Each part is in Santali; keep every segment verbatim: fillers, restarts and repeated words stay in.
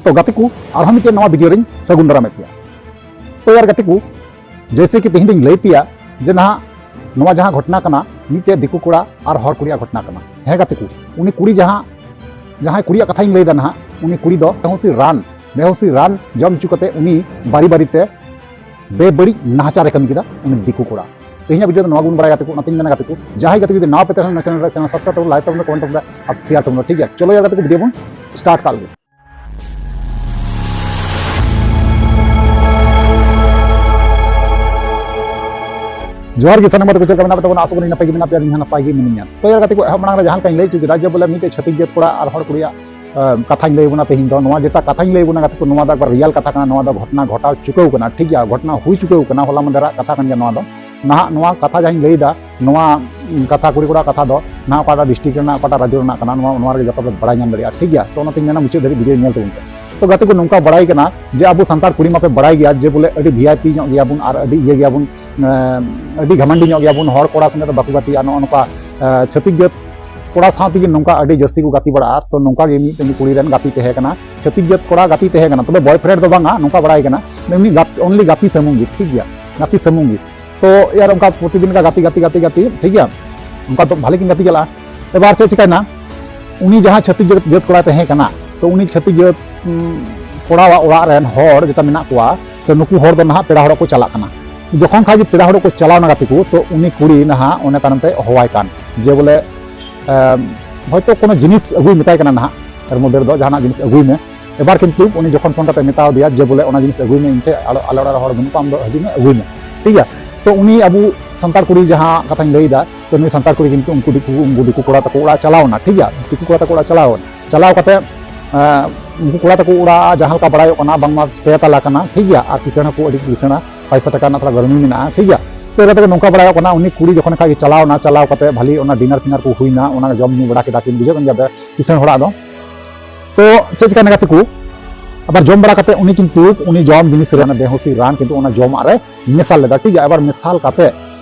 ᱛᱚ ᱜᱟᱛᱮ ᱠᱚ, ᱟᱨᱦᱚᱸ ᱢᱤᱫᱴᱮᱱ ᱱᱟᱣᱟ ᱵᱷᱤᱰᱤᱭᱳ ᱨᱤᱧ ᱥᱟᱹᱜᱩᱱ ᱫᱟᱨᱟᱢᱮᱫ ᱯᱮᱭᱟ᱾ ᱛᱚ ᱭᱟᱨ ᱜᱟᱛᱮ ᱠᱚ, ᱡᱮᱭᱥᱮ ᱠᱤ ᱛᱮᱦᱮᱧ ᱫᱚᱧ ᱞᱟᱹᱭ ᱯᱮᱭᱟ ᱡᱮ ᱱᱟᱦᱟᱜ ᱱᱚᱣᱟ ᱡᱟᱦᱟᱸ ᱜᱷᱚᱴᱱᱟ ᱠᱟᱱᱟ, ᱢᱤᱫᱴᱮᱡ ᱫᱤᱠᱩ ᱠᱚᱲᱟ ᱟᱨ ᱦᱚᱲ ᱠᱩᱲᱤᱭᱟᱜ ᱜᱷᱚᱴᱱᱟ ᱠᱟᱱᱟ᱾ ᱦᱮᱸ ᱜᱟᱛᱮ ᱠᱚ, ᱩᱱᱤ ᱠᱩᱲᱤ ᱡᱟᱦᱟᱸ, ᱡᱟᱦᱟᱸᱭ ᱠᱩᱲᱤᱭᱟᱜ ᱠᱟᱛᱷᱟᱧ ᱞᱟᱹᱭᱫᱟ ᱱᱟᱦᱟᱜ, ᱩᱱᱤ ᱠᱩᱲᱤ ᱫᱚ ᱵᱮᱦᱩᱥᱤ ᱨᱟᱱ, ᱵᱮᱦᱩᱥᱤ ᱨᱟᱱ ᱡᱚᱢ ᱦᱚᱪᱚ ᱠᱟᱛᱮ ᱩᱱᱤ ᱵᱟᱨᱤ ᱵᱟᱨᱤ ᱛᱮ ᱵᱮᱵᱟᱹᱲᱤᱡ ᱱᱟᱦᱟᱪᱟᱨ ᱮ ᱠᱟᱹᱢᱤ ᱠᱮᱫᱟ ᱩᱱᱤ ᱫᱤᱠᱩ ᱠᱚᱲᱟ᱾ ᱛᱮᱦᱮᱧᱟᱜ ᱵᱷᱤᱰᱤᱭᱳ ᱫᱚ ᱱᱚᱣᱟ ᱜᱮᱵᱚᱱ ᱵᱟᱲᱟᱭᱟ ᱜᱟᱛᱮ ᱠᱚ᱾ ᱚᱱᱟᱛᱮᱧ ᱢᱮᱱᱟ ᱜᱟᱛᱮ ᱠᱚ, ᱡᱟᱦᱟᱸᱭ ᱜᱟᱛᱮ ᱠᱚ ᱡᱩᱫᱤ ᱱᱟᱣᱟ ᱯᱮ ᱛᱟᱦᱮᱱᱟ ᱪᱮᱱᱮᱞ ᱨᱮ, ᱪᱮᱱᱮᱞ ᱥᱟᱵᱥᱠᱨᱟᱭᱤᱵ ᱛᱟᱵᱚᱱ, ᱞᱟᱭᱤᱠ ᱛᱟᱵᱚᱱ, ᱠᱚᱢᱮᱱᱴ ᱛᱟᱵᱚᱱ ᱟᱨ ᱥᱮᱭᱟᱨ ᱛᱟᱵᱚᱱ, ᱴᱷᱤᱠ ᱜᱮᱭᱟ? ᱪᱚᱞᱚ ᱭᱟᱨ ᱜᱟᱛᱮ ᱠᱚ, ᱵᱷᱤᱰᱤᱭᱳ ᱵᱚᱱ ᱥᱴᱟᱨᱴ ᱠᱟᱜ ᱞᱮᱜᱮ᱾ ᱡᱚᱦᱟᱨ ᱜᱮ ᱥᱟᱱᱟᱢ ᱜᱟᱛᱮ ᱠᱚ, ᱪᱮᱫ ᱞᱮᱠᱟ ᱢᱮᱱᱟᱜ ᱯᱮ ᱛᱟᱵᱚᱱᱟ? ᱟᱥᱚᱜ ᱠᱟᱹᱱᱟᱹᱧ ᱱᱟᱯᱟᱭ ᱜᱮ ᱢᱮᱱᱟᱜ ᱯᱮᱭᱟ, ᱤᱧ ᱦᱚᱸ ᱱᱟᱯᱟᱭ ᱜᱮ ᱢᱤᱱᱟᱹᱧᱟ᱾ ᱛᱚ ᱭᱟᱨ ᱜᱟᱛᱮ ᱠᱚ, ᱮᱦᱚᱵ ᱢᱟᱲᱟᱝ ᱨᱮ ᱡᱟᱦᱟᱸ ᱞᱮᱠᱟᱧ ᱞᱟᱹᱭ ᱦᱚᱪᱚ ᱠᱮᱫᱟ ᱡᱮ ᱵᱚᱞᱮ ᱢᱤᱫᱴᱮᱡ ᱪᱷᱟᱹᱛᱤᱠ ᱡᱟᱹᱛ ᱠᱚᱲᱟ ᱟᱨ ᱦᱚᱲ ᱠᱩᱲᱤᱭᱟᱜ ᱮ, ᱠᱟᱛᱷᱟᱧ ᱞᱟᱹᱭ ᱟᱵᱚᱱᱟ ᱛᱮᱦᱮᱧ ᱫᱚ᱾ ᱱᱚᱣᱟ ᱡᱮᱴᱟ ᱠᱟᱛᱷᱟᱧ ᱞᱟᱹᱭ ᱟᱵᱚᱱᱟ ᱜᱟᱛᱮ ᱠᱚ, ᱱᱚᱣᱟ ᱫᱚ ᱮᱠᱵᱟᱨ ᱨᱤᱭᱮᱞ ᱠᱟᱛᱷᱟ ᱠᱟᱱᱟ, ᱱᱚᱣᱟ ᱫᱚ ᱜᱷᱚᱴᱱᱟ ᱜᱷᱚᱴᱟᱣ ᱪᱩᱠᱟᱹᱣ ᱠᱟᱱᱟ, ᱴᱷᱤᱠ ᱜᱮᱭᱟ? ᱜᱷᱚᱴᱱᱟ ᱦᱩᱭ ᱪᱩᱠᱟᱹᱣ ᱠᱟᱱᱟ, ᱦᱚᱞᱟ ᱢᱟᱫᱷᱮᱨᱟᱜ ᱠᱟᱛᱷᱟ ᱠᱟᱱ ᱜᱮᱭᱟ ᱱᱚᱣᱟ ᱫᱚ᱾ ᱱᱟᱦᱟᱜ ᱱᱚᱣᱟ ᱠᱟᱛᱷᱟ ᱡᱟᱦᱟᱸᱧ ᱞᱟᱹᱭᱫᱟ, ᱱᱚᱣᱟ ᱠᱟᱛᱷᱟ ᱠᱩᱲᱤ ᱠᱚᱲᱟ ᱠᱟᱛᱷᱟ ᱫᱚ ᱱᱟᱦᱟᱜ ᱚᱠᱟᱴᱟᱜ ᱰᱤᱥᱴᱨᱤᱠᱴ ᱨᱮᱱᱟᱜ, ᱚᱠᱟᱴᱟᱜ ᱨᱟᱡᱽᱡᱚ ᱨᱮᱱᱟᱜ ᱠᱟᱱᱟ, ᱱᱚᱣᱟ, ᱱᱚᱣᱟ ᱨᱮᱜᱮ ᱡᱚᱛᱚ ᱯᱮ ᱵᱟᱲᱟᱭ ᱧᱟᱢ ᱫᱟᱲᱮᱭᱟᱜᱼᱟ, ᱴᱷᱤᱠ ᱜᱮᱭᱟ? ᱛᱚ ᱚᱱᱟᱛᱮᱧ ᱢᱮᱱᱟ ᱢᱩᱪᱟᱹᱫ ᱫᱷᱟᱹᱵᱤᱡ ᱵᱷᱤᱰᱤᱭᱳ ᱧᱮᱞ ᱛᱟᱵᱚᱱ ᱯᱮ᱾ ᱛᱚ ᱜᱟᱛᱮ ᱠᱚ, ᱱᱚᱝᱠᱟ ᱵᱟᱲᱟᱭ ᱠᱟᱱᱟ ᱡᱮ ᱟᱵᱚ ᱥᱟᱱᱛᱟᱲ ᱠᱩᱲᱤ ᱢᱟᱯᱮ ᱵᱟᱲᱟᱭ ᱜᱮᱭᱟ ᱡᱮ ᱵᱚᱞᱮ ᱟᱹᱰᱤ ᱵᱷᱤ ᱟᱭ ᱯᱤ ᱧᱚᱜ ᱜᱮᱭᱟᱵᱚᱱ ᱟᱨ ᱟᱹᱰᱤ ᱤᱭᱟᱹ ᱜᱮᱭᱟᱵᱚᱱ, ᱮᱸ, ᱟᱹᱰᱤ ᱜᱷᱟᱢᱟᱱᱰᱤ ᱧᱚᱜ ᱜᱮᱭᱟᱵᱚᱱ, ᱦᱚᱲ ᱠᱚᱲᱟ ᱥᱚᱸᱜᱮ ᱫᱚ ᱵᱟᱠᱚ ᱜᱟᱛᱮᱜᱼᱟ, ᱱᱚᱜᱼᱚ ᱱᱚᱝᱠᱟ, ᱮᱸ, ᱪᱷᱟᱹᱛᱤᱠ ᱡᱟᱹᱛ ᱠᱚᱲᱟ ᱥᱟᱶ ᱛᱮᱜᱮ ᱱᱚᱝᱠᱟ ᱟᱹᱰᱤ ᱡᱟᱹᱥᱛᱤ ᱠᱚ ᱜᱟᱛᱮ ᱵᱟᱲᱟᱜᱼᱟ᱾ ᱛᱚ ᱱᱚᱝᱠᱟ ᱜᱮ ᱢᱤᱫᱴᱮᱱ ᱠᱩᱲᱤ ᱨᱮᱱ ᱜᱟᱛᱮ ᱛᱟᱦᱮᱸ ᱠᱟᱱᱟ, ᱪᱷᱟᱹᱛᱤᱠ ᱡᱟᱹᱛ ᱠᱚᱲᱟ ᱜᱟᱛᱮ ᱛᱟᱦᱮᱸ ᱠᱟᱱᱟ, ᱛᱚᱵᱮ ᱵᱚᱭᱯᱷᱨᱮᱱᱰ ᱫᱚ ᱵᱟᱝᱟ, ᱱᱚᱝᱠᱟ ᱵᱟᱲᱟᱭ ᱠᱟᱱᱟ, ᱮᱢᱱᱤ ᱜᱟᱛᱮ, ᱚᱱᱞᱤ ᱜᱟᱛᱮ ᱥᱩᱢᱩᱝ ᱜᱮ, ᱴᱷᱤᱠ ᱜᱮᱭᱟ, ᱜᱟᱛᱮ ᱥᱩᱢᱩᱝ ᱜᱮ᱾ ᱛᱚ ᱭᱟᱨ ᱚᱱᱠᱟ ᱯᱨᱚᱛᱤᱫᱤᱱ ᱚᱱᱠᱟ ᱜᱟᱛᱮ, ᱜᱟᱛᱮ, ᱜᱟᱛᱮ, ᱜᱟᱛᱮ, ᱴᱷᱤᱠ ᱜᱮᱭᱟ, ᱚᱱᱠᱟ ᱫᱚ ᱵᱷᱟᱞᱮ ᱠᱤᱱ ᱜᱟᱛᱮ ᱪᱟᱞᱟᱜᱼᱟ᱾ ᱮᱵᱟᱨ ᱪᱮᱫ ᱪᱤᱠᱟᱭᱱᱟ, ᱩᱱᱤ ᱡᱟᱦᱟᱸᱭ ᱪᱷᱟᱹᱛᱤᱠ ᱡᱟᱹᱛ, ᱡᱟᱹᱛ ᱠᱚᱲᱟᱭ ᱛᱟᱦᱮᱸ ᱠᱟᱱᱟ, ᱛᱚ ᱩᱱᱤ ᱪᱷᱟᱹᱛᱤᱠ ᱡᱟᱹᱛ, ᱩᱸ, ᱠᱚᱲᱟᱣᱟᱜ ᱚᱲᱟᱜ ᱨᱮᱱ ᱦᱚᱲ ᱡᱮᱴᱟ ᱢᱮᱱᱟᱜ ᱠᱚᱣᱟ, ᱛᱚ ᱱᱩᱠᱩ ᱦᱚᱲ ᱫᱚ ᱱᱟᱦᱟᱜ ᱯᱮᱲᱟ ᱦᱚᱲᱚᱜ ᱠᱚ ᱪᱟᱞᱟᱜ ᱠᱟᱱᱟ᱾ ᱡᱚᱠᱷᱚᱱ ᱠᱷᱟᱡ ᱜᱮ ᱯᱮᱲᱟ ᱦᱚᱲᱚᱜ ᱠᱚ ᱪᱟᱞᱟᱣᱱᱟ ᱜᱟᱛᱮ ᱠᱚ, ᱛᱚ ᱩᱱᱤ ᱠᱩᱲᱤ ᱱᱟᱦᱟᱜ ᱚᱱᱮ ᱛᱟᱭᱱᱚᱢ ᱛᱮ ᱦᱚᱦᱚᱣᱟᱭ ᱠᱟᱱ ᱡᱮ ᱵᱚᱞᱮ, ᱮᱸ, ᱦᱚᱭᱛᱳ ᱠᱳᱱᱳ ᱡᱤᱱᱤᱥ ᱟᱹᱜᱩᱭ ᱢᱮᱛᱟᱭ ᱠᱟᱱᱟ ᱱᱟᱦᱟᱜ, ᱮᱨ ᱢᱚᱫᱽᱫᱷᱮ ᱨᱮᱫᱚ ᱡᱟᱦᱟᱱᱟᱜ ᱡᱤᱱᱤᱥ ᱟᱹᱜᱩᱭ ᱢᱮ᱾ ᱮᱵᱟᱨ ᱠᱤᱱᱛᱩ ᱩᱱᱤ ᱡᱚᱠᱷᱚᱱ ᱯᱷᱳᱱ ᱠᱟᱛᱮ ᱢᱮᱛᱟᱣ ᱫᱮᱭᱟ ᱡᱮ ᱵᱚᱞᱮ ᱚᱱᱟ ᱡᱤᱱᱤᱥ ᱟᱹᱜᱩᱭ ᱢᱮ, ᱤᱧ ᱴᱷᱮᱡ ᱟᱞᱚ, ᱟᱞᱮ ᱚᱲᱟᱜ ᱨᱮ ᱦᱚᱲ ᱵᱟᱹᱱᱩᱜ ᱠᱚᱣᱟ, ᱟᱢ ᱫᱚ ᱦᱤᱡᱩᱜ ᱢᱮ, ᱟᱹᱜᱩᱭ ᱢᱮ, ᱴᱷᱤᱠ ᱜᱮᱭᱟ? ᱛᱚ ᱩᱱᱤ ᱟᱵᱚ ᱥᱟᱱᱛᱟᱲ ᱠᱩᱲᱤ ᱡᱟᱦᱟᱸ ᱠᱟᱛᱷᱟᱧ ᱞᱟᱹᱭᱫᱟ, ᱛᱚ ᱱᱩᱭ ᱥᱟᱱᱛᱟᱲ ᱠᱩᱲᱤ ᱠᱤᱱᱛᱩ ᱩᱱᱠᱩ ᱫᱤᱠᱩ, ᱩᱱᱠᱩ ᱫᱤᱠᱩ ᱠᱚᱲᱟ ᱛᱟᱠᱚ ᱚᱲᱟᱜ ᱪᱟᱞᱟᱣ ᱮᱱᱟ, ᱴᱷᱤᱠ ᱜᱮᱭᱟ? ᱫᱤᱠᱩ ᱠᱚᱲᱟ ᱛᱟᱠᱚ ᱚᱲᱟᱜ ᱪᱟᱞᱟᱣ ᱮᱱᱟ, ᱪᱟᱞᱟᱣ ᱠᱟᱛᱮ, ᱮᱸ, ᱩᱱᱠᱩ ᱠᱚᱲᱟ ᱛᱟᱠᱚ ᱚᱲᱟᱜ ᱡᱟᱦᱟᱸ ᱞᱮᱠᱟ ᱵᱟᱲᱟᱭᱚᱜ ᱠᱟᱱᱟ ᱵᱟᱝᱢᱟ ᱯᱮ ᱛᱟᱞᱟ ᱠᱟᱱᱟ, ᱴᱷᱤᱠ ᱜᱮᱭᱟ? ᱟᱨ ᱠᱤᱥᱟᱹᱬ ᱦᱚᱸᱠᱚ ᱟᱹᱰᱤ ᱠᱤᱥᱟᱹᱬᱟ, ᱯᱚᱭᱥᱟ ᱴᱟᱠᱟ ᱨᱮᱱᱟᱜ ᱛᱷᱚᱲᱟ ᱜᱚᱨᱢᱤ ᱢᱮᱱᱟᱜᱼᱟ, ᱴᱷᱤᱠ ᱜᱮᱭᱟ? ᱛᱚ ᱮᱱᱛᱮ ᱱᱚᱝᱠᱟ ᱵᱟᱲᱟᱭᱚᱜ ᱠᱟᱱᱟ, ᱩᱱᱤ ᱠᱩᱲᱤ ᱡᱚᱠᱷᱚᱱ ᱠᱷᱟᱡ ᱜᱮ ᱪᱟᱞᱟᱣ ᱮᱱᱟ, ᱪᱟᱞᱟᱣ ᱠᱟᱛᱮ ᱵᱷᱟᱞᱤ ᱚᱱᱟ ᱰᱤᱱᱟᱨ ᱯᱷᱤᱱᱟᱨ ᱠᱚ ᱦᱩᱭᱱᱟ, ᱚᱱᱟ ᱡᱚᱢ ᱧᱩ ᱵᱟᱲᱟ ᱠᱮᱫᱟ ᱠᱤᱱ, ᱵᱩᱡᱷᱟᱹᱣ ᱠᱟᱱ ᱜᱮᱭᱟ ᱯᱮ ᱠᱤᱥᱟᱹᱬ ᱦᱚᱲᱟᱜ ᱫᱚ᱾ ᱛᱚ ᱪᱮᱫ ᱪᱤᱠᱟᱹᱭᱱᱟ ᱜᱟᱛᱮ ᱠᱚ, ᱟᱵᱟᱨ ᱡᱚᱢ ᱵᱟᱲᱟ ᱠᱟᱛᱮ ᱩᱱᱤ ᱠᱤᱱᱛᱩ ᱩᱱᱤ ᱡᱚᱢ ᱡᱤᱱᱤᱥ ᱨᱮ ᱚᱱᱟ ᱵᱮᱦᱩᱥᱤ ᱨᱟᱱ ᱠᱤᱱᱛᱩ ᱚᱱᱟ ᱡᱚᱢᱟᱜ ᱨᱮ ᱢᱮᱥᱟᱞ ᱞᱮᱫᱟ, ᱴᱷᱤᱠ ᱜᱮᱭᱟ? ᱟᱵᱟᱨ ᱢᱮᱥᱟᱞ ᱠᱟᱛᱮ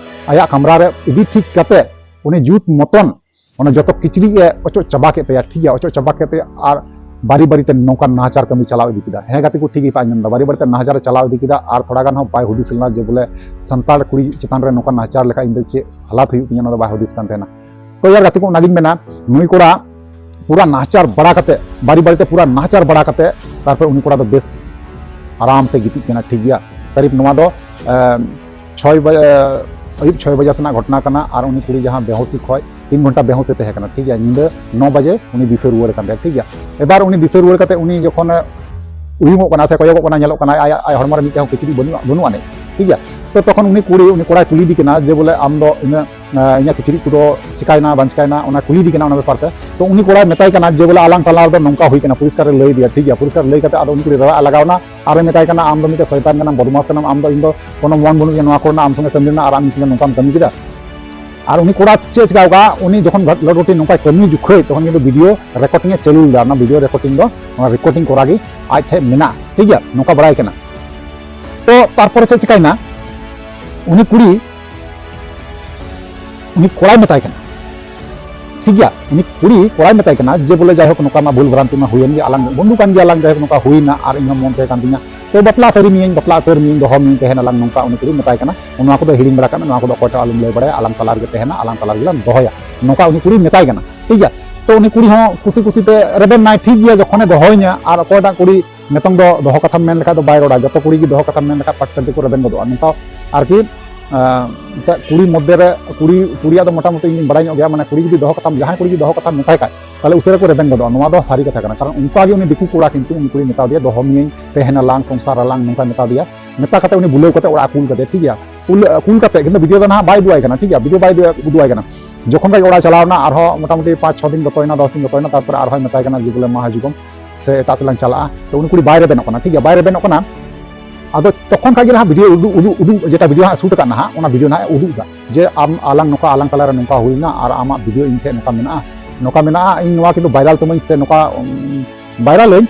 ᱟᱭᱟᱜ ᱠᱟᱢᱨᱟ ᱨᱮ ᱤᱫᱤ ᱴᱷᱤᱠ ᱠᱟᱛᱮ ᱩᱱᱤ ᱡᱩᱛ ᱢᱚᱛᱚᱱ ᱚᱱᱟ ᱡᱚᱛᱚ ᱠᱤᱪᱨᱤᱡ ᱮ ᱚᱪᱚᱜ ᱪᱟᱵᱟ ᱠᱮᱫ ᱛᱟᱭᱟ, ᱴᱷᱤᱠ ᱜᱮᱭᱟ? ᱚᱪᱚᱜ ᱪᱟᱵᱟ ᱠᱮᱫ ᱛᱟᱭᱟ ᱟᱨ ᱵᱟᱨᱤ ᱵᱟᱨᱤᱛᱮ ᱱᱚᱝᱠᱟᱱ ᱱᱟᱦᱟᱪᱟᱨ ᱠᱟᱹᱢᱤ ᱪᱟᱞᱟᱣ ᱤᱫᱤ ᱠᱮᱫᱟ᱾ ᱦᱮᱸ ᱜᱟᱛᱮ ᱠᱚ, ᱴᱷᱤᱠ ᱜᱮᱯᱮ ᱟᱸᱡᱚᱢ ᱮᱫᱟ, ᱵᱟᱨᱤ ᱵᱟᱨᱤᱛᱮ ᱱᱟᱦᱟᱪᱟᱨ ᱮ ᱪᱟᱞᱟᱣ ᱤᱫᱤ ᱠᱮᱫᱟ᱾ ᱟᱨ ᱛᱷᱚᱲᱟ ᱜᱟᱱ ᱦᱚᱸ ᱵᱟᱭ ᱦᱩᱫᱤᱥ ᱞᱮᱱᱟ ᱡᱮ ᱵᱚᱞᱮ ᱥᱟᱱᱛᱟᱲ ᱠᱩᱲᱤ ᱪᱮᱛᱟᱱ ᱨᱮ ᱱᱚᱝᱠᱟᱱ ᱱᱟᱦᱟᱪᱟᱨ ᱞᱮᱠᱷᱟᱱ ᱤᱧ ᱫᱚ ᱪᱮᱫ ᱦᱟᱞᱟᱛ ᱦᱩᱭᱩᱜ ᱛᱤᱧᱟ, ᱚᱱᱟ ᱫᱚ ᱵᱟᱭ ᱦᱩᱫᱤᱥ ᱠᱟᱱ ᱛᱟᱦᱮᱱᱟ᱾ ᱛᱚ ᱭᱟᱨ ᱜᱟᱛᱮ ᱠᱚ, ᱚᱱᱟᱜᱤᱧ ᱢᱮᱱᱟ, ᱱᱩᱭ ᱠᱚᱲᱟ ᱯᱩᱨᱟ ᱱᱟᱦᱟᱪᱟᱨ ᱵᱟᱲᱟ ᱠᱟᱛᱮ, ᱵᱟᱨᱤ ᱵᱟᱨᱤᱛᱮ ᱯᱩᱨᱟ ᱱᱟᱦᱟᱪᱟᱨ ᱵᱟᱲᱟ ᱠᱟᱛᱮ, ᱛᱟᱨᱯᱚᱨ ᱩᱱᱤ ᱠᱚᱲᱟ ᱫᱚ ᱵᱮᱥ ᱟᱨᱟᱢ ᱥᱮ ᱜᱤᱛᱤᱡ ᱠᱟᱱᱟ, ᱴᱷᱤᱠ ᱜᱮᱭᱟ᱾ ᱠᱟᱨᱤᱵ ᱱᱚᱣᱟ ᱫᱚ, ᱮᱢ, ᱪᱷᱚᱭ ᱵᱟᱡᱮ, ᱟᱹᱭᱩᱵ ᱪᱷᱚᱭ ᱵᱟᱡᱮ ᱥᱮᱱᱟᱜ ᱜᱷᱚᱴᱚᱱᱟ ᱠᱟᱱᱟ᱾ ᱟᱨ ᱩᱱᱤ ᱠᱩᱲᱤ ᱡᱟᱦᱟᱸ ᱵᱮᱦᱳᱥᱤ ᱠᱷᱚᱡ ᱛᱤᱱ ᱜᱷᱚᱱᱴᱟ ᱵᱮᱦᱳᱥᱮ ᱛᱟᱦᱮᱸ ᱠᱟᱱᱟ, ᱴᱷᱤᱠ ᱜᱮᱭᱟ, ᱧᱤᱫᱟᱹ ᱱᱚ ᱵᱟᱡᱮ ᱩᱱᱤ ᱫᱤᱥᱟᱹ ᱨᱩᱣᱟᱹᱲ ᱠᱟᱱ ᱛᱟᱭᱟ, ᱴᱷᱤᱠ ᱜᱮᱭᱟ᱾ ᱮᱵᱟᱨ ᱩᱱᱤ ᱫᱤᱥᱟᱹ ᱨᱩᱣᱟᱹᱲ ᱠᱟᱛᱮ ᱩᱱᱤ ᱡᱚᱠᱷᱚᱱᱮ ᱩᱭᱩᱝᱚᱜ ᱠᱟᱱᱟ ᱥᱮ ᱠᱚᱭᱚᱜᱚᱜ ᱠᱟᱱᱟ, ᱧᱮᱞᱚᱜ ᱠᱟᱱᱟ ᱟᱭᱟᱜ, ᱟᱭᱟᱜ ᱦᱚᱲᱢᱚ ᱨᱮ ᱢᱤᱫᱴᱮᱱ ᱦᱚᱸ ᱠᱤᱪᱨᱤᱡ ᱵᱟᱹᱱᱩᱜᱼᱟ, ᱵᱟᱹᱱᱩᱜ ᱟᱹᱱᱤᱡ, ᱴᱷᱤᱠ ᱜᱮᱭᱟ᱾ ᱛᱚ ᱛᱚᱠᱷᱚᱱ ᱩᱱᱤ ᱠᱩᱲᱤ, ᱩᱱᱤ ᱠᱚᱲᱟᱭ ᱠᱩᱞᱤᱭᱮᱫᱮ ᱠᱟᱱᱟ ᱡᱮ ᱵᱚᱞᱮ ᱟᱢ ᱫᱚ ᱤᱧᱟᱹᱜ, ᱮᱸ, ᱤᱧᱟᱹᱜ ᱠᱤᱪᱨᱤᱡ ᱠᱚᱫᱚ ᱪᱤᱠᱟᱭᱱᱟ ᱵᱟᱝ ᱪᱤᱠᱟᱭᱱᱟ, ᱚᱱᱟ ᱠᱩᱞᱤᱭᱮᱫᱮ ᱠᱟᱱᱟ ᱚᱱᱟ ᱵᱮᱯᱟᱨ ᱛᱮ᱾ ᱛᱚ ᱩᱱᱤ ᱠᱚᱲᱟᱭ ᱢᱮᱛᱟᱭ ᱠᱟᱱᱟ ᱡᱮ ᱵᱚᱞᱮ ᱟᱞᱟᱝ ᱛᱟᱞᱟ ᱨᱮᱫᱚ ᱱᱚᱝᱠᱟ ᱦᱩᱭ ᱠᱟᱱᱟ, ᱯᱚᱨᱤᱥᱠᱟᱨ ᱮ ᱞᱟᱹᱭ ᱟᱫᱮᱭᱟ, ᱴᱷᱤᱠ ᱜᱮᱭᱟ᱾ ᱯᱚᱨᱤᱥᱠᱟᱨ ᱞᱟᱹᱭ ᱠᱟᱛᱮ ᱟᱫᱚ ᱩᱱᱤ ᱠᱩᱲᱤ ᱨᱟᱜ ᱮ ᱞᱟᱜᱟᱣ ᱮᱱᱟ ᱟᱨᱮ ᱢᱮᱛᱟᱭ ᱠᱟᱱᱟ, ᱟᱢ ᱫᱚ ᱢᱤᱫᱴᱮᱱ ᱥᱚᱭᱛᱟᱱ ᱠᱟᱱᱟᱢ, ᱵᱚᱫᱢᱟᱥ ᱠᱟᱱᱟᱢ, ᱟᱢ ᱫᱚ ᱤᱧ ᱫᱚ ᱠᱳᱱᱳ ᱢᱚᱱ ᱵᱟᱹᱱᱩᱜ ᱛᱤᱧᱟ ᱱᱚᱣᱟ ᱠᱚᱨᱮᱱᱟᱜ, ᱟᱢ ᱥᱚᱸᱜᱮ ᱠᱟᱹᱢᱤ ᱨᱮᱱᱟᱜ, ᱟᱨ ᱟᱢ ᱤᱧ ᱥᱚᱸᱜᱮ ᱱᱚᱝᱠᱟᱢ ᱠᱟᱹᱢᱤ ᱠᱮᱫᱟ᱾ ᱟᱨ ᱩᱱᱤ ᱠᱚᱲᱟ ᱪᱮᱫ ᱪᱤᱠᱟᱹᱣ ᱠᱟᱜᱼᱟ, ᱩᱱᱤ ᱡᱚᱠᱷᱚᱱ ᱞᱚᱴᱚᱴᱤ ᱱᱚᱝᱠᱟᱭ ᱠᱟᱹᱢᱤ ᱡᱚᱠᱷᱚᱡ, ᱛᱚᱠᱷᱚᱱ ᱠᱤᱱᱛᱩ ᱵᱷᱤᱰᱤᱭᱳ ᱨᱮᱠᱚᱨᱰᱤᱝ ᱮ ᱪᱟᱹᱞᱩ ᱞᱮᱫᱟ᱾ ᱚᱱᱟ ᱵᱷᱤᱰᱤᱭᱳ ᱨᱮᱠᱚᱨᱰᱤᱝ ᱫᱚ, ᱚᱱᱟ ᱨᱮᱠᱚᱨᱰᱤᱝ ᱠᱚᱨᱟ ᱜᱮ ᱟᱡ ᱴᱷᱮᱡ ᱢᱮᱱᱟᱜᱼᱟ, ᱴᱷᱤᱠ ᱜᱮᱭᱟ, ᱱᱚᱝᱠᱟ ᱵᱟᱲᱟᱭ ᱠᱟᱱᱟ᱾ ᱛᱚ ᱛᱟᱨᱯᱚᱨᱮ ᱪᱮᱫ ᱪᱤᱠᱟᱭᱱᱟ, ᱩᱱᱤ ᱠᱩᱲᱤ, ᱩᱱᱤ ᱠᱚᱲᱟᱭ ᱢᱮᱛᱟᱭ ᱠᱟᱱᱟ, ᱴᱷᱤᱠ ᱜᱮᱭᱟ, ᱩᱱᱤ ᱠᱩᱲᱤ ᱠᱚᱲᱟᱭ ᱢᱮᱛᱟᱭ ᱠᱟᱱᱟ ᱡᱮ ᱵᱚᱞᱮ ᱡᱟᱭᱦᱳᱠ ᱱᱚᱝᱠᱟ ᱢᱟ ᱵᱷᱩᱞ ᱵᱷᱨᱟᱱᱛᱤ ᱢᱟ ᱦᱩᱭᱮᱱ ᱜᱮ, ᱟᱞᱟᱝ ᱵᱚᱱᱫᱷᱩ ᱠᱟᱱ ᱜᱮᱭᱟᱞᱟᱝ, ᱡᱟᱭᱦᱳᱠ ᱱᱚᱝᱠᱟ ᱦᱩᱭᱱᱟ ᱟᱨ ᱤᱧᱦᱚᱸ ᱢᱚᱱ ᱛᱟᱦᱮᱸ ᱠᱟᱱ ᱛᱤᱧᱟ, ᱛᱚ ᱵᱟᱯᱞᱟ ᱩᱛᱟᱹᱨ ᱢᱤᱭᱟᱹᱧ, ᱵᱟᱯᱞᱟ ᱩᱛᱟᱹᱨ ᱢᱤᱭᱟᱹᱧ, ᱫᱚᱦᱚ ᱢᱤᱭᱟᱹᱧ, ᱛᱟᱦᱮᱱ ᱟᱞᱟᱝ, ᱱᱚᱝᱠᱟ ᱩᱱᱤ ᱠᱩᱲᱤ ᱢᱮᱛᱟᱭ ᱠᱟᱱᱟ᱾ ᱱᱚᱣᱟ ᱠᱚᱫᱚ ᱦᱤᱲᱤᱧ ᱵᱟᱲᱟ ᱠᱟᱜ ᱢᱮ, ᱱᱚᱣᱟ ᱠᱚᱫᱚ ᱚᱠᱚᱭ ᱴᱷᱮᱱ ᱟᱞᱚᱢ ᱞᱟᱹᱭ ᱵᱟᱲᱟᱭᱟ, ᱟᱞᱟᱝ ᱛᱟᱞᱟ ᱨᱮᱜᱮ ᱛᱟᱦᱮᱱᱟ, ᱟᱞᱟᱝ ᱛᱟᱞᱟ ᱨᱮᱜᱮ ᱞᱟᱝ ᱫᱚᱦᱚᱭᱟ, ᱱᱚᱝᱠᱟ ᱩᱱᱤ ᱠᱩᱲᱤ ᱢᱮᱛᱟᱭ ᱠᱟᱱᱟ, ᱴᱷᱤᱠ ᱜᱮᱭᱟ᱾ ᱛᱚ ᱩᱱᱤ ᱠᱩᱲᱤ ᱦᱚᱸ ᱠᱩᱥᱤ ᱠᱩᱥᱤ ᱛᱮ ᱨᱮᱵᱮᱱ ᱱᱟᱭ, ᱴᱷᱤᱠ ᱜᱮᱭᱟ, ᱡᱚᱠᱷᱚᱱᱮ ᱫᱚᱦᱚᱭᱤᱧᱟ ᱟᱨ ᱚᱠᱚᱭᱴᱟᱜ ᱠᱩᱲᱤ ᱱᱤᱛᱚᱝ ᱫᱚ ᱫᱚᱦᱚ ᱠᱟᱛᱷᱟᱢ ᱢᱮᱱ ᱞᱮᱠᱷᱟᱡ ᱫᱚ ᱵᱟᱭ ᱨᱚᱲᱟ, ᱡᱚᱛᱚ ᱠᱩᱲᱤ ᱜᱮ ᱫᱚᱦᱚ ᱠᱟᱛᱷᱟᱢ ᱢᱮᱱ ᱞᱮᱠᱷᱟᱡ ᱯᱟᱴ ᱯᱟᱴ ᱛᱮᱠᱚ ᱨᱮᱵᱮᱱ ᱜᱚᱫᱚᱜᱼᱟ᱾ ᱱᱚᱝᱠᱟ ᱟᱨᱠᱤ, ᱟᱸ, ᱮᱱᱛᱮᱫ ᱠᱩᱲᱤ ᱢᱚᱫᱽᱫᱷᱮ ᱨᱮ, ᱠᱩᱲᱤ, ᱠᱩᱲᱤᱭᱟᱜ ᱫᱚ ᱢᱚᱴᱟᱢᱩᱴᱤ ᱤᱧ ᱵᱟᱲᱟᱭ ᱧᱚᱜ ᱜᱮᱭᱟ, ᱢᱟᱱᱮ ᱠᱩᱲᱤ ᱡᱩᱫᱤ ᱫᱚᱦᱚ ᱠᱟᱛᱷᱟᱢ, ᱡᱟᱦᱟᱸᱭ ᱠᱩᱲᱤ ᱡᱩᱫᱤ ᱫᱚᱦᱚ ᱠᱟᱛᱷᱟᱢ ᱢᱮᱛᱟᱭ ᱠᱷᱟᱡ, ᱛᱟᱦᱞᱮ ᱩᱥᱟᱹᱨᱟ ᱠᱚ ᱨᱮᱵᱮᱱ ᱜᱚᱫᱚᱜᱼᱟ᱾ ᱱᱚᱣᱟ ᱫᱚ ᱥᱟᱹᱨᱤ ᱠᱟᱛᱷᱟ ᱠᱟᱱᱟ, ᱠᱟᱨᱚᱱ ᱚᱱᱠᱟ ᱜᱮ ᱩᱱᱤ ᱫᱤᱠᱩ ᱠᱚᱲᱟ ᱠᱤᱱᱛᱩ ᱩᱱᱤ ᱠᱩᱲᱤ ᱢᱮᱛᱟ ᱫᱮᱭᱟ, "ᱫᱚᱦᱚ ᱢᱤᱭᱟᱹᱧ, ᱛᱟᱦᱮᱱᱟᱞᱟᱝ, ᱥᱚᱝᱥᱟᱨᱟᱞᱟᱝ", ᱱᱚᱝᱠᱟ ᱢᱮᱛᱟ ᱫᱮᱭᱟ᱾ ᱢᱮᱛᱟ ᱠᱟᱛᱮ ᱩᱱᱤ ᱵᱩᱞᱟᱹᱣ ᱠᱟᱛᱮ ᱚᱲᱟᱜ ᱠᱩᱞ ᱠᱟᱫᱮᱭᱟ, ᱴᱷᱤᱠ ᱜᱮᱭᱟ, ᱠᱩᱞ, ᱠᱩᱞ ᱠᱟᱛᱮ ᱠᱤᱱᱛᱩ ᱵᱷᱤᱰᱤᱭᱳ ᱫᱚ ᱱᱟᱦᱟᱜ ᱵᱟᱭ ᱩᱫᱩᱜ ᱟᱭ ᱠᱟᱱᱟ, ᱴᱷᱤᱠ ᱜᱮᱭᱟ, ᱵᱷᱤᱰᱤᱭᱳ ᱵᱟᱭ ᱩᱫᱩᱜ ᱟᱭ ᱠᱟᱱᱟ᱾ ᱡᱚᱠᱷᱚᱱ ᱜᱮ ᱚᱲᱟᱜ ᱪᱟᱞᱟᱣ ᱮᱱᱟ, ᱟᱨᱦᱚᱸ ᱢᱚᱴᱟᱢᱩᱴᱤ ᱯᱟᱸᱪ ᱪᱷᱚ ᱫᱤᱱ ᱜᱚᱛᱚᱭᱮᱱᱟ, ᱫᱚᱥ ᱫᱤᱱ ᱜᱚᱛᱚᱭᱮᱱᱟ, ᱛᱟᱨᱯᱚᱨᱮ ᱟᱨᱦᱚᱸᱭ ᱢᱮᱛᱟᱭ ᱠᱟᱱᱟ ᱡᱮ ᱵᱚᱞᱮ, "ᱢᱟ ᱦᱤᱡᱩᱜᱚᱢ, ᱥᱮ ᱮᱴᱟᱜ ᱥᱮᱫ ᱞᱟᱝ ᱪᱟᱞᱟᱜᱼᱟ", ᱛᱚ ᱩᱱᱤ ᱠᱩᱲᱤ ᱵᱟᱭ ᱨᱮᱵᱮᱱᱚᱜ ᱠᱟᱱᱟ, ᱴᱷᱤᱠ ᱜᱮᱭᱟ, ᱵᱟᱭ ᱨᱮᱵᱮᱱᱚᱜ ᱠᱟᱱᱟ᱾ ᱟᱫᱚ ᱛᱚᱠᱷᱚᱱ ᱠᱷᱟᱡ ᱜᱮ ᱱᱟᱦᱟᱜ ᱵᱷᱤᱰᱤᱭᱳ ᱩᱫᱩᱜ, ᱩᱫᱩᱜ, ᱩᱫᱩᱜ, ᱡᱮᱴᱟ ᱵᱷᱤᱰᱤᱭᱳ ᱦᱟᱸᱜ ᱥᱩᱴ ᱟᱠᱟᱫ ᱱᱟᱦᱟᱜ, ᱚᱱᱟ ᱵᱷᱤᱰᱤᱭᱳ ᱱᱟᱦᱟᱜ ᱮ ᱩᱫᱩᱜ ᱮᱫᱟ ᱡᱮ ᱟᱢ, ᱟᱞᱟᱝ ᱱᱚᱝᱠᱟ, ᱟᱞᱟᱝ ᱛᱟᱞᱟᱨᱮ ᱱᱚᱝᱠᱟ ᱦᱩᱭᱱᱟ ᱟᱨ ᱟᱢᱟᱜ ᱵᱷᱤᱰᱤᱭᱳ ᱤᱧ ᱴᱷᱮᱱ ᱱᱚᱝᱠᱟ ᱢᱮᱱᱟᱜᱼᱟ, ᱱᱚᱝᱠᱟ ᱢᱮᱱᱟᱜᱼᱟ, ᱤᱧ ᱱᱚᱣᱟ ᱠᱤᱱᱛᱩ ᱵᱷᱟᱭᱨᱟᱞ ᱛᱟᱹᱢᱟᱹᱧ ᱥᱮ ᱱᱚᱝᱠᱟ, ᱩᱢ, ᱵᱷᱟᱭᱨᱟᱞᱟᱹᱧ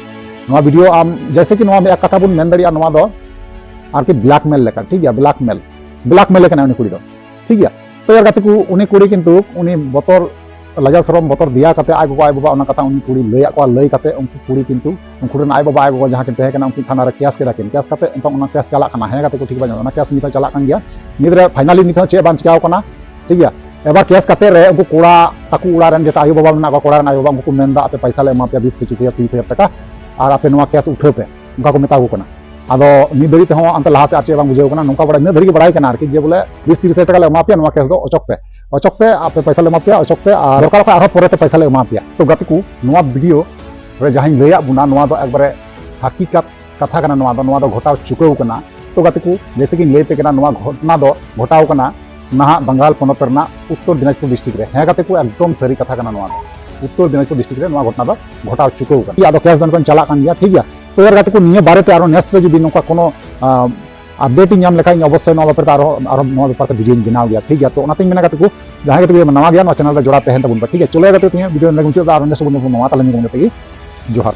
ᱱᱚᱣᱟ ᱵᱷᱤᱰᱤᱭᱳ᱾ ᱟᱢ ᱡᱮᱭᱥᱮ ᱠᱤ ᱱᱚᱣᱟ ᱢᱤᱫ ᱠᱟᱛᱷᱟ ᱵᱚᱱ ᱢᱮᱱ ᱫᱟᱲᱮᱭᱟᱜᱼᱟ, ᱱᱚᱣᱟ ᱫᱚ ᱟᱨᱠᱤ ᱵᱞᱮᱠᱢᱮᱞ ᱞᱮᱠᱟ, ᱴᱷᱤᱠ ᱜᱮᱭᱟ, ᱵᱞᱮᱠᱢᱮᱞ, ᱵᱞᱮᱠᱢᱮᱞ ᱠᱟᱱᱟ ᱩᱱᱤ ᱠᱩᱲᱤ ᱫᱚ, ᱴᱷᱤᱠ ᱜᱮᱭᱟ᱾ ᱛᱚ ᱭᱟᱨ ᱜᱟᱛᱮ ᱠᱚ, ᱩᱱᱤ ᱠᱩᱲᱤ ᱠᱤᱱᱛᱩ ᱩᱱᱤ ᱵᱚᱛᱚᱨ ᱞᱟᱡᱟ ᱥᱚᱨᱚᱢ ᱵᱚᱛᱚᱨ ᱫᱮᱭᱟ ᱠᱟᱛᱮ ᱟᱡ ᱜᱚᱜᱚ ᱟᱡ ᱵᱟᱵᱟ ᱚᱱᱟ ᱠᱟᱛᱷᱟ ᱩᱱᱤ ᱠᱩᱲᱤ ᱞᱟᱹᱭᱟᱫ ᱠᱚᱣᱟ, ᱞᱟᱹᱭ ᱠᱟᱛᱮ ᱩᱱᱠᱩ ᱠᱩᱲᱤ ᱠᱤᱱᱛᱩ ᱩᱱᱠᱩ ᱨᱮᱱ ᱟᱡ ᱵᱟᱵᱟ ᱟᱡ ᱜᱚᱜᱚ ᱡᱟᱦᱟᱸ ᱠᱤᱱ ᱛᱟᱦᱮᱸ ᱠᱟᱱᱟ ᱩᱱᱠᱤᱱ ᱛᱷᱟᱱᱟ ᱨᱮ ᱠᱮᱥ ᱠᱮᱫᱟ ᱠᱤᱱ᱾ ᱠᱮᱥ ᱠᱟᱛᱮ ᱱᱤᱛᱚᱝ ᱚᱱᱟ ᱠᱮᱥ ᱪᱟᱞᱟᱜ ᱠᱟᱱᱟ, ᱦᱮᱸ ᱜᱟᱛᱮ ᱠᱚ, ᱴᱷᱤᱠ ᱵᱟᱝ, ᱚᱱᱟ ᱠᱮᱥ ᱱᱤᱛ ᱦᱚᱸ ᱪᱟᱞᱟᱜ ᱠᱟᱱ ᱜᱮᱭᱟ᱾ ᱱᱤᱛ ᱨᱮ finally ᱱᱤᱛ ᱦᱚᱸ ᱪᱮᱫ ᱵᱟᱝ ᱪᱤᱠᱟᱣ ᱠᱟᱱᱟ, ᱴᱷᱤᱠ ᱜᱮᱭᱟ᱾ ᱮᱵᱟᱨ ᱠᱮᱥ ᱠᱟᱛᱮ ᱨᱮ ᱩᱱᱠᱩ ᱠᱚᱲᱟ ᱛᱟᱠᱚ ᱚᱲᱟᱜ ᱨᱮᱱ ᱡᱮᱴᱟ ᱟᱭᱳ ᱵᱟᱵᱟ ᱢᱮᱱᱟᱜ ᱠᱚᱣᱟ, ᱠᱚᱲᱟ ᱨᱮᱱ ᱟᱭᱳ ᱵᱟᱵᱟ, ᱩᱱᱠᱩ ᱠᱚ ᱢᱮᱱᱫᱟ, "ᱟᱯᱮ ᱯᱚᱭᱥᱟ ᱞᱮ ᱮᱢᱟ ᱯᱮᱭᱟ ᱵᱤᱥ ᱯᱚᱸᱪᱤᱥ ᱦᱟᱡᱟᱨ, ᱛᱤᱨᱤᱥ ᱦᱟᱡᱟᱨ ᱴᱟᱠᱟ, ᱟᱨ ᱟᱯᱮ ᱱᱚᱣᱟ ᱠᱮᱥ ᱩᱴᱷᱟᱹᱣ ᱯᱮ", ᱚᱱᱠᱟ ᱠᱚ ᱢᱮᱛᱟ ᱠᱚ ᱠᱟᱱᱟ᱾ ᱟᱫᱚ ᱱᱤᱛ ᱫᱷᱟᱹᱨᱤᱡ ᱛᱮᱦᱚᱸ ᱚᱱᱛᱮ ᱞᱟᱦᱟ ᱥᱮᱫ ᱟᱨ ᱪᱮᱫ ᱵᱟᱝ ᱵᱩᱡᱷᱟᱹᱣ ᱠᱟᱱᱟ᱾ ᱱᱚᱝᱠᱟ ᱵᱟᱲᱟᱭ, ᱤᱱᱟᱹ ᱫᱷᱟᱹᱨᱤᱡ ᱜᱮ ᱵᱟᱲᱟᱭ ᱠᱟᱱᱟ ᱟᱨᱠᱤ, ᱡᱮ ᱵᱚᱞᱮ ᱵᱤᱥ ᱛᱤᱨᱤᱥ ᱦᱟᱡᱟᱨ ᱴᱟᱠᱟ ᱞᱮ ᱮᱢᱟ ᱯᱮᱭᱟ, ᱱᱚᱣᱟ ᱠᱮᱥ ᱫᱚ ᱚᱪᱚᱜ ᱯᱮ, ᱚᱪᱚᱜ ᱯᱮ, ᱟᱯᱮ ᱯᱚᱭᱥᱟ ᱞᱮ ᱮᱢᱟ ᱯᱮᱭᱟ, ᱚᱪᱚᱜ ᱯᱮ, ᱟᱨ ᱫᱚᱨᱠᱟᱨ ᱠᱷᱟᱱ ᱟᱨᱦᱚᱸ ᱯᱚᱨᱮᱛᱮ ᱯᱚᱭᱥᱟ ᱞᱮ ᱮᱢᱟ ᱯᱮᱭᱟ᱾ ᱛᱚ ᱜᱟᱛᱮ ᱠᱚ, ᱱᱚᱣᱟ ᱵᱷᱤᱰᱤᱭᱳ ᱨᱮ ᱡᱟᱦᱟᱸᱧ ᱞᱟᱹᱭᱟᱫ ᱵᱚᱱᱟ, ᱱᱚᱣᱟ ᱫᱚ ᱮᱠᱵᱟᱨᱮ ᱦᱟᱹᱠᱤᱠᱟᱛ ᱠᱟᱛᱷᱟ ᱠᱟᱱᱟ, ᱱᱚᱣᱟ ᱫᱚ, ᱱᱚᱣᱟ ᱫᱚ ᱜᱷᱚᱴᱟᱣ ᱪᱩᱠᱟᱹᱣ ᱠᱟᱱᱟ᱾ ᱛᱚ ᱜᱟᱛᱮ ᱠᱚ, ᱡᱮᱭᱥᱮ ᱠᱤᱧ ᱞᱟᱹᱭ ᱯᱮ ᱠᱟᱱᱟ, ᱱᱚᱣᱟ ᱜᱷᱚᱴᱱᱟ ᱫᱚ ᱜᱷᱚᱴᱟᱣ ᱠᱟᱱᱟ ᱱᱟᱦᱟᱜ ᱵᱟᱝᱜᱟᱞ ᱯᱚᱱᱚᱛ ᱨᱮᱱᱟᱜ ᱩᱛᱛᱚᱨ ᱫᱤᱱᱟᱡᱽᱯᱩᱨ ᱰᱤᱥᱴᱨᱤᱠᱴ ᱨᱮ᱾ ᱦᱮᱸ ᱜᱟᱛᱮ ᱠᱚ, ᱮᱠᱫᱚᱢ ᱥᱟᱹᱨᱤ ᱠᱟᱛᱷᱟ ᱠᱟᱱᱟ ᱱᱚᱣᱟ ᱫᱚ᱾ ᱩᱛᱛᱚᱨ ᱫᱤᱱᱟᱡᱽᱯᱩᱨ ᱰᱤᱥᱴᱨᱤᱠᱴ ᱨᱮ ᱱᱚᱣᱟ ᱜᱷᱚᱴᱱᱟ ᱫᱚ ᱜᱷᱚᱴᱟᱣ ᱪᱩᱠᱟᱹᱣ ᱠᱟᱱᱟ᱾ ᱟᱫᱚ ᱠᱮᱥ ᱫᱚ ᱱᱤᱛᱚᱝ ᱪᱟᱞᱟᱜ ᱠᱟᱱ ᱜᱮᱭᱟ, ᱴᱷᱤᱠ ᱜᱮᱭᱟ᱾ ᱛᱚ ᱭᱟᱨ ᱜᱟᱛᱮ ᱠᱚ, ᱱᱤᱭᱟᱹ ᱵᱟᱨᱮᱛᱮ ᱟᱨᱚ next ᱨᱮ ᱡᱩᱫᱤ ᱱᱚᱝᱠᱟ ᱠᱳᱱᱳ, ᱟᱸ, update ᱤᱧ ᱧᱟᱢ ᱞᱮᱠᱷᱟᱱ, ᱤᱧ ᱚᱵᱚᱥᱥᱳᱭ ᱱᱚᱣᱟ ᱵᱮᱯᱟᱨ ᱛᱮ ᱟᱨᱚ, ᱟᱨᱚ ᱱᱚᱣᱟ ᱵᱮᱯᱟᱨ ᱛᱮ ᱵᱷᱤᱰᱤᱭᱳᱧ ᱵᱮᱱᱟᱣ ᱜᱮᱭᱟ, ᱴᱷᱤᱠ ᱜᱮᱭᱟ᱾ ᱛᱚ ᱚᱱᱟᱛᱮᱧ ᱢᱮᱱᱟ ᱜᱟᱛᱮ ᱠᱚ, ᱡᱟᱦᱟᱸᱭ ᱜᱟᱛᱮ ᱠᱚ ᱱᱟᱣᱟ ᱜᱮᱭᱟ, ᱱᱚᱣᱟ ᱪᱮᱱᱮᱞ ᱨᱮ ᱡᱚᱲᱟᱣ ᱛᱟᱦᱮᱱ ᱛᱟᱵᱚᱱ ᱯᱮ, ᱴᱷᱤᱠ ᱜᱮᱭᱟ᱾ ᱪᱚᱞᱚ ᱜᱟᱛᱮ ᱠᱚ, ᱛᱮᱦᱮᱧᱟᱜ ᱵᱷᱤᱰᱤᱭᱳ ᱱᱚᱰᱮ ᱜᱮ ᱢᱩᱪᱟᱹᱫ ᱫᱟ᱾ ᱟᱨᱚ next ᱵᱚᱱ ᱧᱟᱯᱟᱢᱟ᱾ ᱛᱟᱦᱞᱮ ᱱᱤᱭᱟᱹ ᱠᱚ ᱢᱮᱱ ᱠᱟᱛᱮ ᱜᱮ ᱡᱚᱦᱟᱨ᱾